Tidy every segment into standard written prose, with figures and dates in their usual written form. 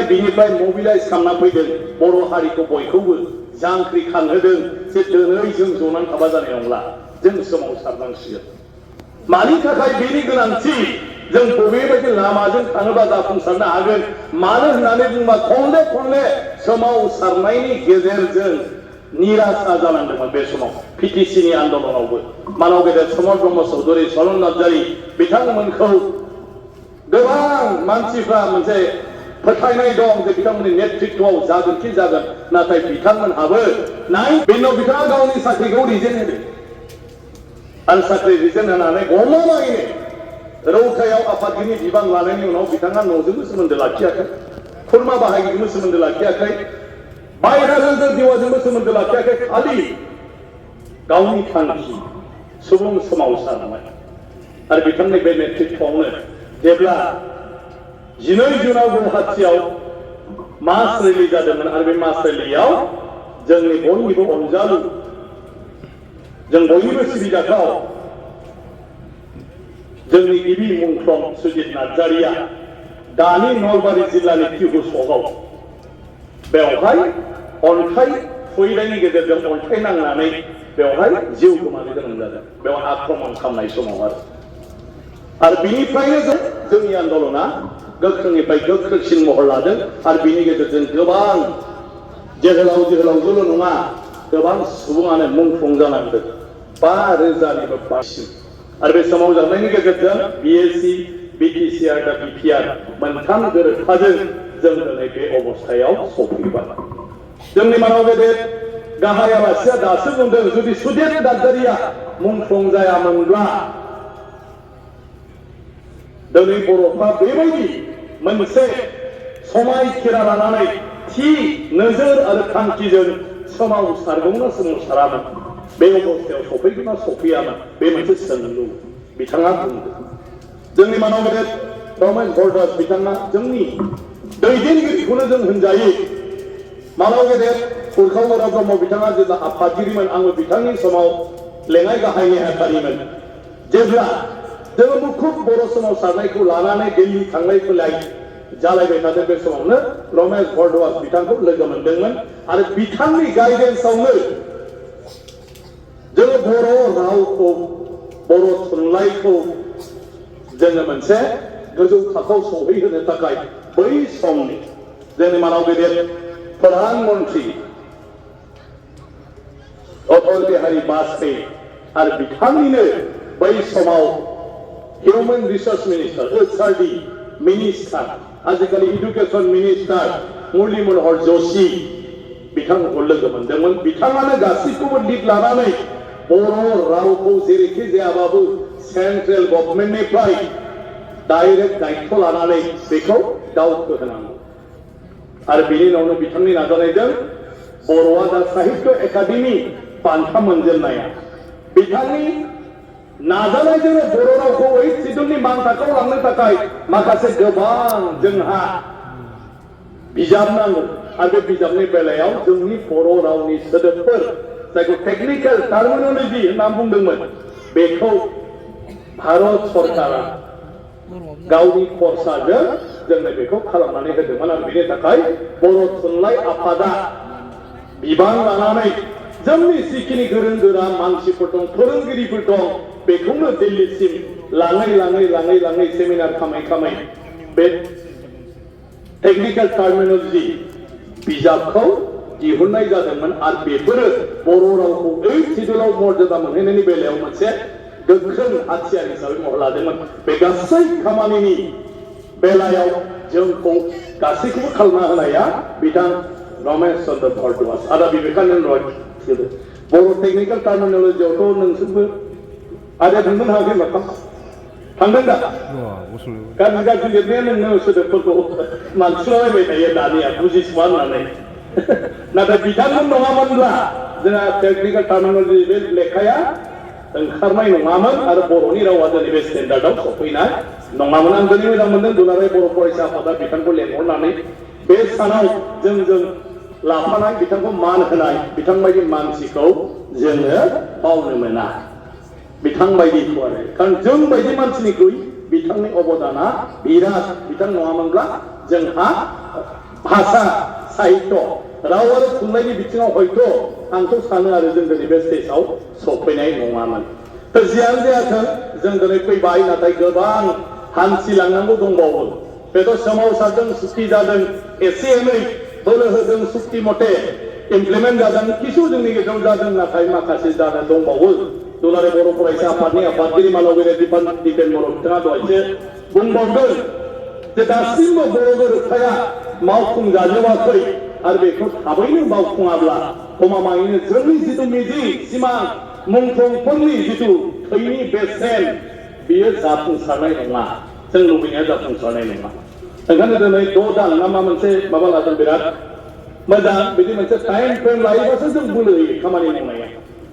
बिनिफ्राय मोबिलाइज खालामना फैदों बर' हारिखौ बयखौबो जांख्रि खांहोदों जे दिनै जों जनानै थाबा जानाय नंला जों सोमावसारनांसिगोन मानि थाखाय बेनि गोनांथि जों बबेबायदि लामाजों थाङोबा जाफुंसारनो हागोन मानो होननानै बुंबा खनले खनले सोमावसारनायनि गेजेरजों निराशा जानांदोंमोन बे समाव पिटिसिनि आन्दलनावबो मानव गेदेर समर ब्रह्म चौधुरी सरन नार्जारी बिथांमोनखौ गोबां मानसिफ्रा मोनसे फोथायनाय दं जे बिथांमोननि नेतृत्वआव जागोन कि जागोन नाथाय बिथांमोनहाबो बेनाव बिथाङा गावनि साख्रिखौ रिजेन होदों आरो साख्रि रिजेन होनानै गमामायैनो रौथायाव आफादगिरि बिबान लानायनि उनाव बिथाङा न'जोंबो सोमोन्दो लाखियाखै खुरमा बाहागिजोंबो सोमोन्दो लाखियाखै बायराजों दिवाजोंबो सोमोन्दो लाखियाखै खालि गावनि थांखि सुबुं सोमावसारनाय आरो बिथांनि बे नेतृत्वआवनो जेब्ला 12 जुनाव गुवाहाटीआव मास रेलि जादोंमोन आरो बे मास रेलियाव जोंनि बयनिबो अनजालु जों बयनिबो सिबिजाथाव जोंनि गिबि मुंख्लं सुजित नार्जारिया दानि नलबारि जिल्लानि तिहु सकआव बेवहाय अन्थाइ फैनायनि गेजेरजों अन्थाइ नांनानै बेवहाय जिउ गोमानो गोनां जादों बेवहाय आक्रमण खालामनाय समाव आरो बिनिफ्रायनो जोंनि आन्दलना गोख्रोंनिफ्राय गोख्रोंसिन महर लादों आरो बिनि गेजेरजों गोबां जोहोलावजोल' नङा गोबां सुबुङानो मुंख्लं जानांदों 5,000निबो बांसिन आरो बे सोमावसारनायनि गेजेरजों बिएसि बिटिसिआर दा बिपिआर मोनथाम गोरोबथाजों जों दिनै बे अबस्थायाव सफैबाय जोंनि मानव गेदेर गाहाय आलासिया दासो बुंदों जुदि सुजित नार्जारिया मुंख्लं जायामोनब्ला दिनै बर'फ्रा बेबायदि मोनसे समायखिरा लानानै थि नोजोर आरो थांखिजों सोमावसारगौना सोमावसारामोन बे अबस्थायाव सफैगौना सफैयामोन बे मोनसे सोंलु बिथाङा बुंदों जोंनि मानव गेदेर रमेश भरद्वाज बिथाङा जोंनि दैदेनगिरिखौनो जों होनजायो मानव गेदेर उरखाव ब्रह्म बिथाङा जेब्ला आफादगिरिमोन आंबो बिथांनि समाव लेङाइ गाहाय नेहाथारिमोन जेब्ला जोङो मुखुब बर' सोमावसारनायखौ लानानै दिल्ली थांलाय फैलाय जालायबाय थादों बे समावनो रमेश भरद्वाज बिथांखौ लोगो मोनदोंमोन आरो बिथांनि गाइडेन्सआवनो जोङो बर' रावखौ बर' थुनलाइखौ जोङो मोनसे गोजौ थाखोआव सौहैहोनो थाखाय बै समनि जोंनि मानव गेदेर प्रधान मन्त्रि अटल बिहारी वाजपेयी आरो बिथांनिनो बै समाव human resource minister HRD minister आजिखालि एडुकेशन मिनिस्टार मुरली मनोहर जोशी बिथांखौ लोगो मोनदोंमोन बिथाङानो गासैखौबो लिड लानानै बर' रावखौ जेरैखि जायाबाबो सेन्ट्रेल गभर्नमेन्टनिफ्राय डाइरेक्ट दायित्व लानानै बेखौ दावखोहोनांगौ आरो बिनि उनावनो बिथांनि नाजानायजों बर'आ दा साहित्य एकाडेमि बान्था मोनजेननाया बिथांनि नाजानायजोंनो बर' रावखौ ओइ सिदुलनि मान थाखोआव लांनो थाखाय माखासे गोबां जोंहा बिजाब नांगौ आरो बे बिजाबनि बेलायाव जोंनि बर' रावनि सोदोबफोर जायखौ टेक्निकेल टार्मिनोलॉजी होनना बुंदोंमोन बेखौ भारत सरकारा गावनि खरसाजों जोंनो बेखौ खालामनानै होदोंमोन आरो बेनि थाखाय बर' थुनलाइ आफादा बिबान लानानै जोंनि जिखिनि गोरों गोरा मानसिफोर दं फोरोंगिरिफोर दं बेखौनो दिल्लीसिम लाङै सेमिनार खामै बे टेक्निकेल टार्मिनोलॉजी बिजाबखौ दिहुननाय जादोंमोन आरो बेफोरो बर' रावखौ ओइ सिदुलाव मर्यादा मोनहैनायनि बेलायाव मोनसे गोख्रों हाथियार हिसाबै महर लादोंमोन बे गासै खामानिनि बेलायाव जोंखौ गासैखौबो खालामना होनाया बिथां रमेश चन्द्र भरद्वाज आदा विवेकानन्द बर' टेक्निकेल टार्मिनोलॉजीआवथ' नोंसोरबो आदा थांनो हायाखै माथाम थांदों दा गाज्रि लिरनाया नोंनो सोदोबफोरखौ मानसिलाबायबाय थायो दानिया बुजिसुमा होननानै नाथाय बिथांमोन नङामोनब्ला जोंहा टेक्निकेल टार्मिनोलॉजी बे लेखाया ओंखारनाय नङामोन आरो बर'नि रावा दिनै बे स्टेन्डार्डआव सफैनाय नङामोन आं दिनै मोजां मोनदों दुलाराय बर' फरायसा आफादा बिथांखौ लेंहरनानै बे सानाव जों लाफानाय बिथांखौ मान होनाय बिथां बायदि मानसिखौ जोङो बावनो मोना बिथां बायदिखौ आरो कारण जों बायदि मानसिनिख्रुइ बिथांनि अबदाना बिराद बिथां नङामोनब्ला जोंहा भाषा साहित्य राव आरो थुनलाइनि बिथिङाव हयथ' आंथ' सानो आरो जों दिनै बे स्टेजआव सफैनाय नङामोन जियानो जायाथों जों दिनै फैबाय नाथाय गोबां हान्थिलांनांगौ दंबावो बेथ' सोमावसारदों सुक्ति जादों एसे एनै बोलो होदों सुक्ति मथे इमप्लिमेन्ट जादों किसु जोंनि गेजेराव जादों नाथाय माखासे जानो दंबावो दुलाराय बर' फरायसा आफादनि आफादगिरि मानबिर दिपेन बर' बिथाङा दहायसो बुंबावदों जे दासिमबो बर' गोरोबथाया मावफुंजाजोबाखै आरो बेखौ थाबैनो मावफुङाब्ला गमामायैनो जोंनि जिथु मिजिं सिमां मुंख्लंफोरनि जिथु थैनि बेसेन बियो जाफुंसारनाय नङा जों लुबैनाया जाफुंसारनाय नङा ओंखायनो दिनै 6 दान मा मोनसे माबा लादों बिराद मोजां बिदि मोनसे टाइम फ्रेम लायोबासो जों बोलो होयो खामानि मावनाया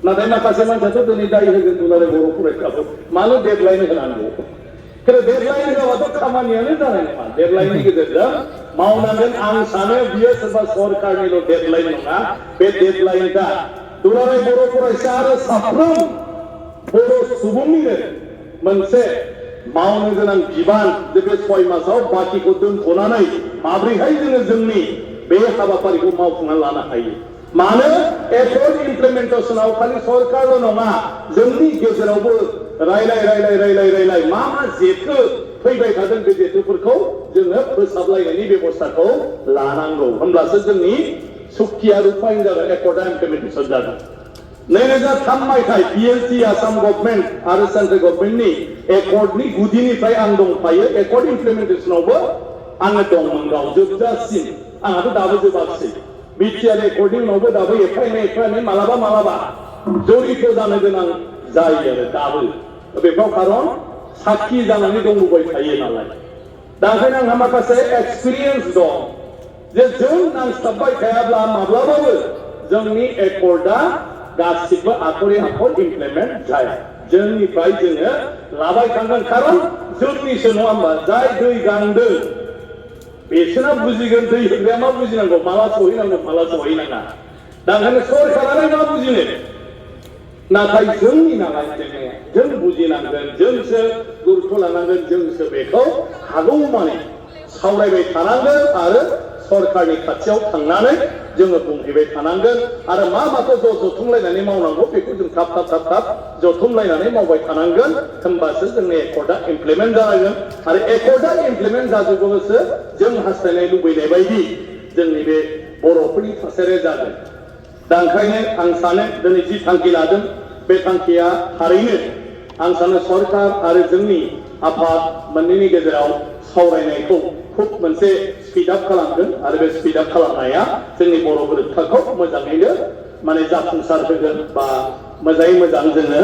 नाथाय माखासे मानसियाथ' दिनै दाय होगोन दुलाराय बर' फरायसाफोर मानो डेडलाइन होनांगौ खिन्थु डेडलाइन होआबाथ' खामानियानो जानाय नङा डेडलाइननि गेजेरजों मावनांगोन आं सानो बियो सोरबा सरकारनिल' डेडलाइन नङा बे डेडलाइनआ दुलाराय बर' फरायसा आरो साफ्रोम बर' सुबुंनिनो मोनसे मावनो गोनां बिबान जे बे 6 मासाव बाकिखौ दोनथ'नानै माब्रैहाय जोङो जोंनि बे हाबाफारिखौ मावफुंना लानो हायो मानो एकर्ड इमप्लिमेन्टेसनाव खालि सरकारल' नङा जोंनि गेजेरावबो रायलाय मा जेथो फैबाय थादों बे जेथोफोरखौ जोङो फोसाबलायनायनि बेबस्थाखौ लानांगौ होमब्लासो जोंनि सुक्तिया रुपायन जागोन एकर्डा इमप्लिमेन्टेसन जागोन 2003 मायथाइ बिएलटि आसाम गभर्नमेन्ट आरो सेन्ट्रेल गभर्नमेन्टनि एकर्डनि गुदिनिफ्राय आं दंफायो एकर्ड इमप्लिमेन्टेसनावबो आङो दंमोन गाव जोबजासिम आंहाथ' दाबो जोबाखिसै बिटिआर एकर्डनि उनावबो दाबो एफा एनै मालाबा जरित जानो गोनां जायो आरो दाबो बेफोराव खारन साखि जानानै दंबोबाय थायो नालाय दा ओंखायनो आंहा माखासे एक्सपिरियेन्स दं जे जों नांस्लाबबाय थायाब्ला माब्लाबाबो जोंनि एकर्डआ गासिबो आखरे आखर इमप्लिमेन्ट जाया जोंनिफ्राय जोङो लाबाय थांगोन खारन जोंनिसो नङा होमबा जाय दै गांदों बेसोरना बुजिगोन दै होग्राया मा बुजिनांगौ माला सहैनांगौ माला सहैनाङा दा ओंखायनो सरकारालाय मा बुजिनो नाथाय जोंनि नालाय जों बुजिनांगोन जोंसो गुरुत्व लानांगोन जोंसो बेखौ हागौमानि सावरायबाय थानांगोन आरो सरकारनि खाथियाव थांनानै जोङो बुंहैबाय थानांगोन आरो मा माखौ जथुमलायनानै मावनांगौ बेखौ जों थाब जथुमलायनानै मावबाय थानांगोन होमबासो जोंनि एकर्डआ इमप्लिमेन्ट जागोन आरो एकर्डआ इमप्लिमेन्ट जाजोबोसो जों हास्थायनाय लुबैनाय बायदि जोंनि बे बर'फोरनि थासारिया जागोन दा ओंखायनो आं सानो दिनै जि थांखि लादों बे थांखिया थारैनो आं सानो सरकार आरो जोंनि आफाद मोननैनि गेजेराव सावरायनायखौ खुब मोनसे स्पिड आप खालामगोन आरो बे स्पिड आप खालामनाया जोंनि बर' गोरोबथाखौ मोजाङैनो माने जाफुंसार होगोन बा मोजाङै मोजां जोङो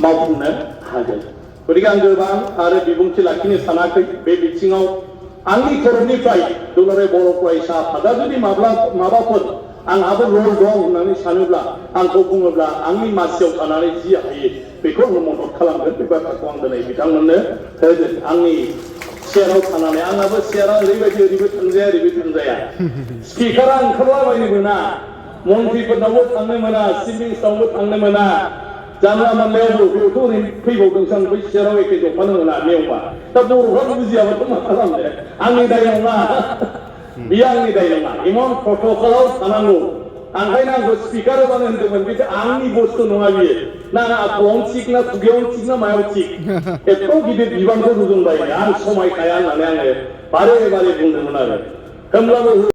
मावफुंनो हागोन गतिके आं गोबां आरो बिबुंथि लाखिनो सानाखै बे बिथिङाव आंनि तरफनिफ्राय दुलाराय बर' फरायसा आफादा जुदि माबाफोर आंहाबो रल दं होननानै सानोब्ला आंखौ बुङोब्ला आंनि मासियाव थानानै जि हायो बेखौ आङो मदद खालामगोन बे बाथ्राखौ आं दिनै बिथांमोननो होगोन आंनि चेयाराव थानानै आंहाबो चेयारा ओरैबो थांजाया स्पिकारा ओंखारलाबायनो मोना मन्थ्रिफोरनावबो थांनो मोना चिफ मिनिस्टारावबो थांनो मोना जानला मानलायावबो बेयावथ' ओरैनो फैबावदोंसो आं बै चेयाराव एखे जफानो मोना नेवमा दा बर'फ्रा बुजियाबाथ' मा खालामदो आंनि दाय नङा बियो आंनि दाय नङा इमान प्रट'कलाव थानांगौ ओंखायनो आंखौ स्पिकार होबानो होनदोंमोन बे आंनि बुस्थु नङा बियो ना आखुआवनो थिग ना खुगायावनो थिग ना मायाव थिग एथ' गिदिर बिबानखौ रुजुनबाय आं समायखाया होननानै आङो बारे बुंदोंमोन आरो होमब्लाबो